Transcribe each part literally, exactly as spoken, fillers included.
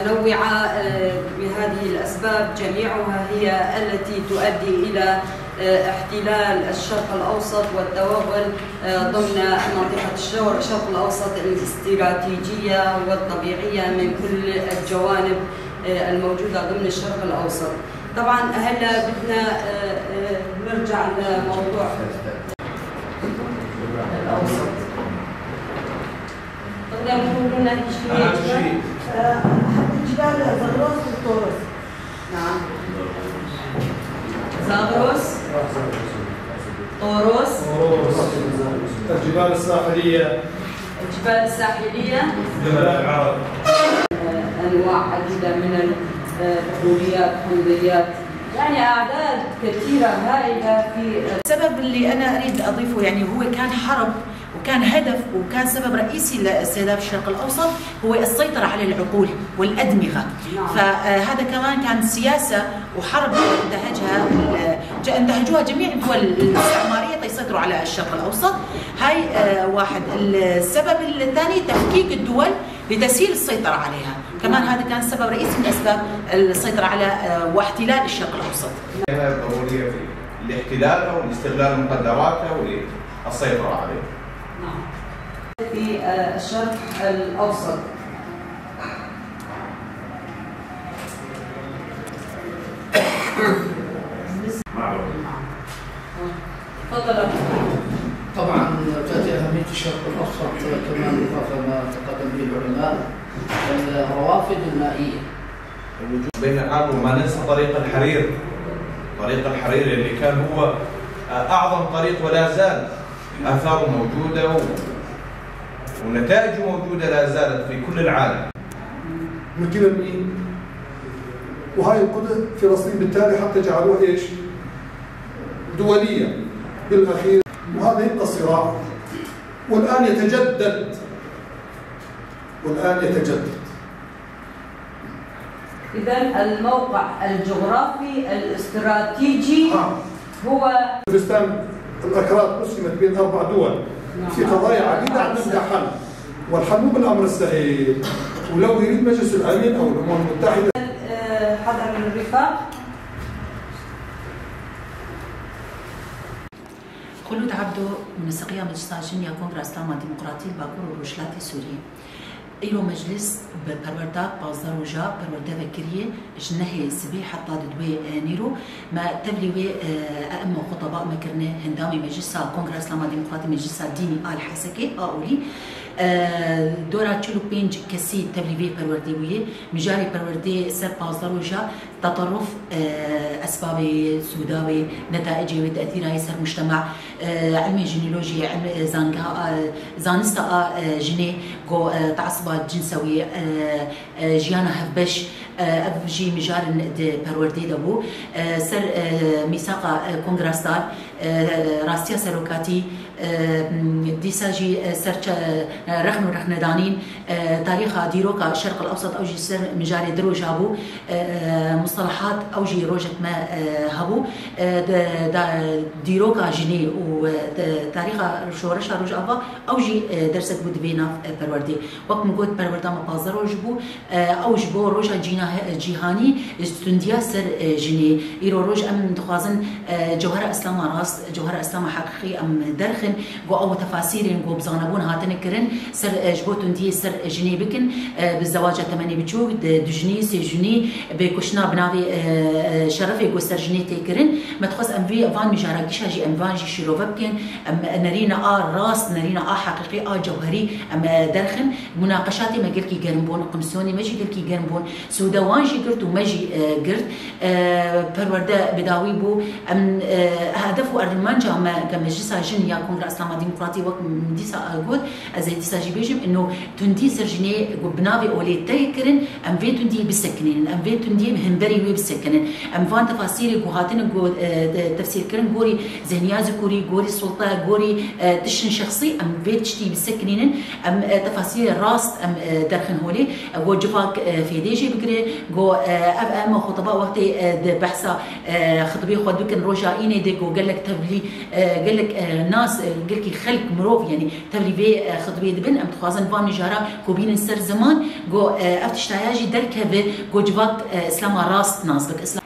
متنوعة، آه، بهذه الأسباب جميعها هي التي تؤدي إلى، آه، احتلال الشرق الأوسط والتوغل، آه، ضمن منطقة الشر-، الشرق الأوسط الاستراتيجية والطبيعية من كل الجوانب، آه، الموجودة ضمن الشرق الأوسط. طبعًا هلا بدنا، آه، آه، نرجع لموضوع الأوسط. تقدر تقول لنا هيك شوية أهم أجمل؟ شيء. آه، جبال زغروس والطورس. نعم. زغروس، طورس، الجبال الساحلية. الجبال الساحلية. جبال العرب. آه، أنواع عديدة من البحوريات، حمضيات، يعني أعداد كثيرة هائلة في السبب اللي أنا أريد أضيفه، يعني، هو كان حرب وكان هدف وكان سبب رئيسي لاستهداف الشرق الأوسط هو السيطرة على العقول والأدمغة. نعم. فهذا كمان كان سياسة وحرب انتهجها ال-، ج-، انتهجوها جميع الدول الاستعمارية تيسيطروا على الشرق الأوسط. هاي، آه، واحد. السبب الثاني تفكيك الدول لتسهيل السيطرة عليها. كمان هذا كان سبب رئيسي من أسباب السيطرة على، آه، واحتلال الشرق الأوسط. ضرورية في الاحتلال أو الاستغلال مقدراتها والسيطرة عليها. نعم. في، آه، الشرق الأوسط. تفضل. طبعًا تأتي أهمية الشرق الأوسط كمان إضافة ما تقدم به العلماء، الروافد المائية. بين العام وما ننسى طريق الحرير، طريق الحرير اللي كان هو، آه، أعظم طريق ولا زال آثاره موجودة و-، ونتائجه موجودة لا زالت في كل العالم. من قبل مين؟ وهاي القدس فلسطين بالتالي حتى جعلوها إيش؟ دولية بالأخير. وهذا يبقى صراع، والآن يتجدد، والآن يتجدد. إذن الموقع الجغرافي الاستراتيجي آه. هو كردستان الأكراد قسمت بين أربع دول نعم. في قضايا عديدة عندها حل، والحل مو بالأمر السهل، ولو يريد مجلس الأمن أو الأمم المتحدة. آه، حدا من الرفاق. Xulûd Ebdo, Munaseqiya Meclisa Jin ya Kongra Îslama Demokratî li Bakur û Rojhilatê Sûriyê. Îro meclis bi perwerda pazdeh roja perwerde vekiriye, ji nehê sibê heta di duê nîro. Me tevlî wê, e, e'imma xuteba me kirine, endamê Meclisa Kongra Îslama Demokratî, Meclisa Dînî a li Hesekê, a olî. E, dora çil û pênc kesî tevlî vê perwerdê bûye. Mijarê perwerdê ser pazdeh roja, Teterruf, e, esbabê wê, sûda wê, netaicê wê, tesîra wê ser mujtema, e, ilmê jinîlojiyê, ilm-, e, zangeha, e, zanista a, e, jinê, go, e, teasuba cinsa wê, e, e, jiyana hevbeş, e, ev jî mijar in di perwerdê de bû. E, ser, e, mîsaqa, e, kongrasdar, e, rastiya serokatî, e, dîsa jî, e, ser çe-, e, rexn û rexnedanîn, e, tarîxa dîroka Şerq el Ewsat ew jî ser mijarê di roja bû. E, e, mustalahat ew jî rojek me, e, hebû. E, de, de, dîroka jinê û, e, de, tarîxa şoreşa Rojava ew jî, e, dersek bû di vê nav, e, perwerdê. Wek min got, perwerda me pazdeh roj bû. E, ew ji bo Roja Cîna-, Cîhanî ji tundiya ser, e, jinê. Îro roj em dixwazin, e, cewhera Îslama rast, cewhera Îslama heqîqî em derxin, ku ew tefasîrên ku bi zanebûn hatine kirin, ser, e, ji bo tundiyê ser jinê bikin, e, bi zewaca temenê biçûk, di, du jinî, sê jinî, bi kuştina bi navê, e, e, şerefê ku ser jinê tê kirin. Me dixwest em vê van mijara gişa jî em van jî şîrove bikin, em nerîna a rast, nerîna a heqîqî, a cewherî em, e, derxin. Munaqeşatê me gelkî germ bûn, komisyonê me jî gelkî germ bûn. Sûde wan jî girt û me jî, e, girt. E, perwerde bi dawî bû. Em, e, hedef û armanca me ke Meclisa Jin ya Kongra Îslama Demokratî, wek min dîsa got, ez ê dîsa jî bêjim, ino tundî ser jinê ku bi navê olê tê kirin, em vê tundiyê bisekinînin, em vê tundiyê bi hemberî wê bisekinin. Em van tefasîrê ku hatine ku, e, de, tefsîrkirin gorî zehniya zikurî, gorî sulta, gorî, e, tiştin şexsî, em vê tiştî bisekinînin. Em, e, tefasîrê rast em, e, derxin holê. E, go civak, e, fêdê jê bigire. Go, e, ev, e, me xuteba wextê, e, di behsa, e, xitibê xwe dikin roja înê de go gelek tevlî, e, gelek, e, nas, Gelkî xelk, mirov, yanî tevlî vê, e, xitibê dibin, em dixwazin van mijara ku bînin ser ziman, ku, e, ev tiştaya jî derkeve, ku civak, e, Îslama rast nas bik. Îslam,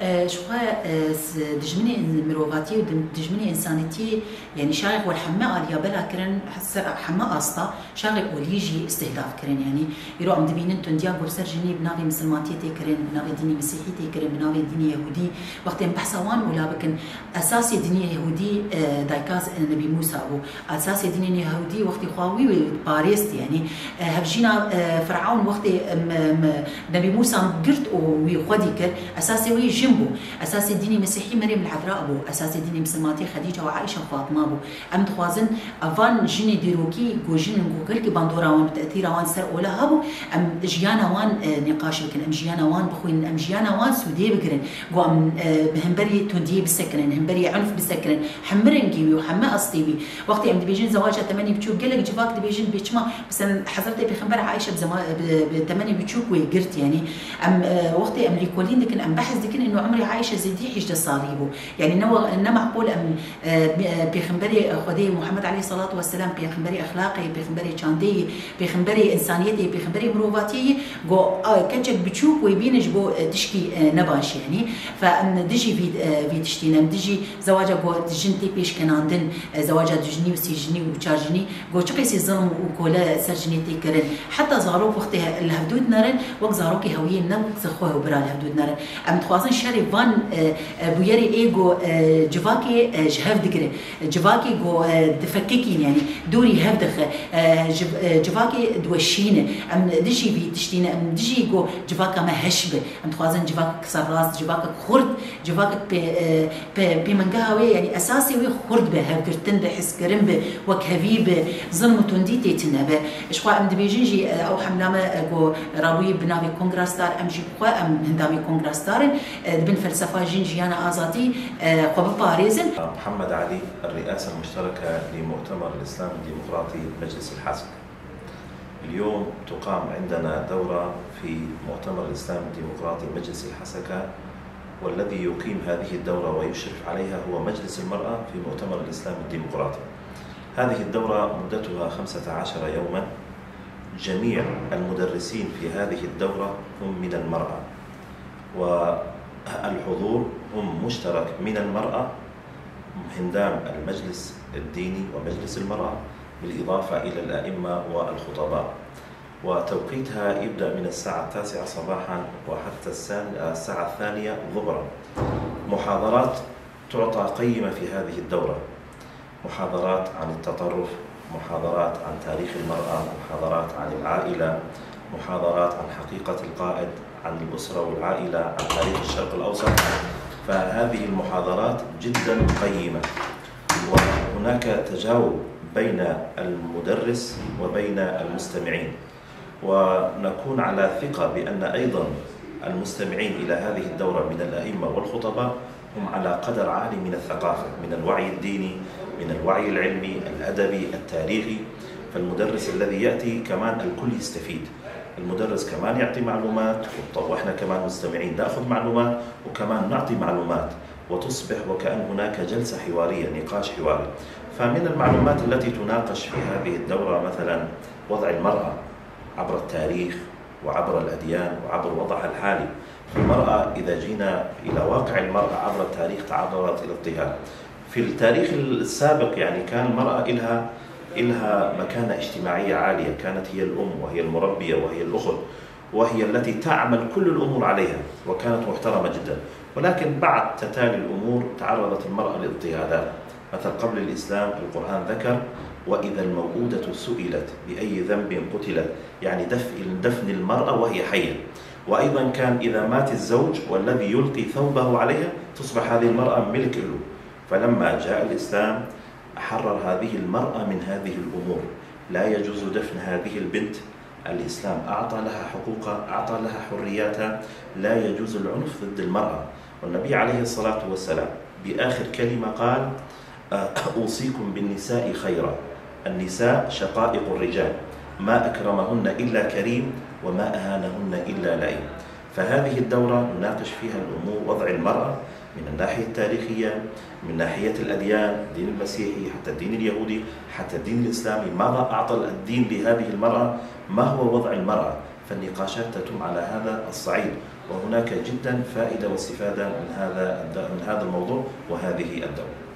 e, ji xwe, e, s-, dijminê in-, mirovatiyê û dim-, dijminê însanetiyê, yanî şerê xwe heme aliya bela kirin, ser heme asta, şerê olî jî îstihdaf kirin. Yanî îro em dibînin tundiya ku ser jinî bi navê misilmantiyê tê kirin, bi navê dînê misîhî tê kirin, bi navê dînê yehûdî. Wextê em behsa wan ola bikin, esasê dînê yehûdî, e, dayika, e, Nebî Mûsa bû. Esasê dînê yehûdî wextê xwe wî wê parêst, yanî, e, hevjîna, e, Firewn wextê, e, me, me, Nebî Mûsa girt û wî xwedî kir, esasê wî jin bû. Esasê dînê mesîhî Meryem el-Ezra bû. Esasê dînê misilmantî Xedîca û Aîşa Fatma bû. Em dixwazin evan jinê dîrokî ku jin in ku gelkî bandora wan bi te'tîra wan ser ola hebû, em jiyana wan, e, nîqaş bikin, em jiyana wan bixwînin, em jiyana wan sûdê bigirin. Ku em, e, bi hemberî tundiyê bisekinin, hemberî unf bisekinin, hemî rengî wî û hemî astê wî. Wextê em dibêjin zewaca temenî biçûk, gelek civak dibêjin bê çima, mesela Hezretê Pêxember Aîşe bi zema-, bi, bi temenî biçûk wê girt, yanî em, e, wextê em lîkolîn dikin, em behs dikin, ino umrê Aîşe zêdî hejdeh salî bû. Yanî ne we-, ne meqûl em, e, bi, e, Pêxemberê Xwedê Muhammed aleyhissalatu vesselam, Pêxemberê exlaqê, Pêxemberê çandeyê, Pêxemberê însaniyetê, Pêxemberê mirovatiyê, ku, a, keçek biçûk wê bîne ji bo, e, tişkî, e, nebaş, yanî. Fe em dijî vî, e, vî tiştî ne, em dijî zewaca ku jin tê pêşkenandin, e, zewaca du jinî û sê jinî û çar jinî, ku çi qasî zilm û kole ser jinê tê kirin. Heta zarok wextê he-, li hevdû dinerin, wek zarokê hewiyê ne wek xwe û bira li hevdû dinerin. Em dixwazin şerê van, e, e, bûyerê ê ku, e, civakê, e, ji hev digire. Civakê ku, e, difekikîn, yanî dûrî hev dixe, e, civ-, e, civakê diweşîne. Em dijî vî tiştî ne, em dijî ku civaka me heş be. Em dixwazin civakek serrast, civakek xurt, civakek pê, e, pê, pêmengeha wê, yanî esasê wê xurt be, hevgirtin be, hezkirin be, wekhevî be, zilm û tundî tê tune be. Ji xwe em dibêjin jî, e, ew hemla me, e, ku rabûyî bi navê Kongra Star, em jî bi xwe em hindamê Kongra Star in, e, di bin felsefa jin, jiyana, azadî, e, xwe biparêzin. محمد علي، الرئاسة المشتركة لمؤتمر الإسلام الديمقراطي مجلس الحسكة. اليوم تقام عندنا دورة في مؤتمر الإسلام الديمقراطي مجلس الحسكة، والذي يقيم هذه الدورة ويشرف عليها هو مجلس المرأة في مؤتمر الإسلام الديمقراطي. هذه الدورة مدتها خمسة عشر يوما. جميع المدرسين في هذه الدورة هم من المرأة، والحضور هم مشترك من المرأة، هندام المجلس الديني ومجلس المرأة، بالإضافة إلى الأئمة والخطباء. وتوقيتها يبدأ من الساعة التاسعة صباحا وحتى الساعة الثانية ظهرا. محاضرات تعطى قيمة في هذه الدورة، محاضرات عن التطرف، محاضرات عن تاريخ المرأة، محاضرات عن العائلة، محاضرات عن حقيقة القائد، عن الأسرة والعائلة، عن تاريخ الشرق الأوسط. فهذه المحاضرات جدا قيمة، وهناك تجاوب بين المدرس وبين المستمعين. ونكون على ثقة بأن أيضا المستمعين إلى هذه الدورة من الأئمة والخطباء هم على قدر عالي من الثقافة، من الوعي الديني، من الوعي العلمي، الأدبي، التاريخي. فالمدرس الذي يأتي كمان الكل يستفيد. المدرس كمان يعطي معلومات، وإحنا كمان مستمعين نأخذ معلومات، وكمان نعطي معلومات، وتصبح وكأن هناك جلسة حوارية، نقاش حواري. فمن المعلومات التي تناقش في هذه الدورة مثلا وضع المرأة عبر التاريخ وعبر الأديان وعبر وضعها الحالي. فالمرأة، إذا جينا إلى واقع المرأة عبر التاريخ، تعرضت إلى اضطهاد. في التاريخ السابق، يعني، كان المرأة إلها، إلها مكانة اجتماعية عالية، كانت هي الأم وهي المربية وهي الأخت، وهي التي تعمل كل الأمور عليها، وكانت محترمة جدا. ولكن بعد تتالي الأمور تعرضت المرأة لاضطهادات. مثلا قبل الإسلام القرآن ذكر: "وإذا الموءودة سئلت بأي ذنب قتلت"، يعني دف-، دفن المرأة وهي حية. وأيضا كان إذا مات الزوج والذي يلقي ثوبه عليها تصبح هذه المرأة ملك له. فلما جاء الإسلام حرر هذه المرأة من هذه الأمور. لا يجوز دفن هذه البنت. الإسلام أعطى لها حقوقها، أعطى لها حرياتها. لا يجوز العنف ضد المرأة. والنبي عليه الصلاة والسلام بآخر كلمة قال: "أوصيكم بالنساء خيرا، النساء شقائق الرجال، ما أكرمهن إلا كريم، وما أهانهن إلا لئيم". فهذه الدورة نناقش فيها الأمور، وضع المرأة، من الناحية التاريخية، من ناحية الأديان، الدين المسيحي حتى الدين اليهودي حتى الدين الإسلامي، ماذا أعطى الدين لهذه المرأة؟ ما هو وضع المرأة؟ فالنقاشات تتم على هذا الصعيد، وهناك جدا فائدة واستفادة من هذا الد- من هذا الموضوع وهذه الدورة.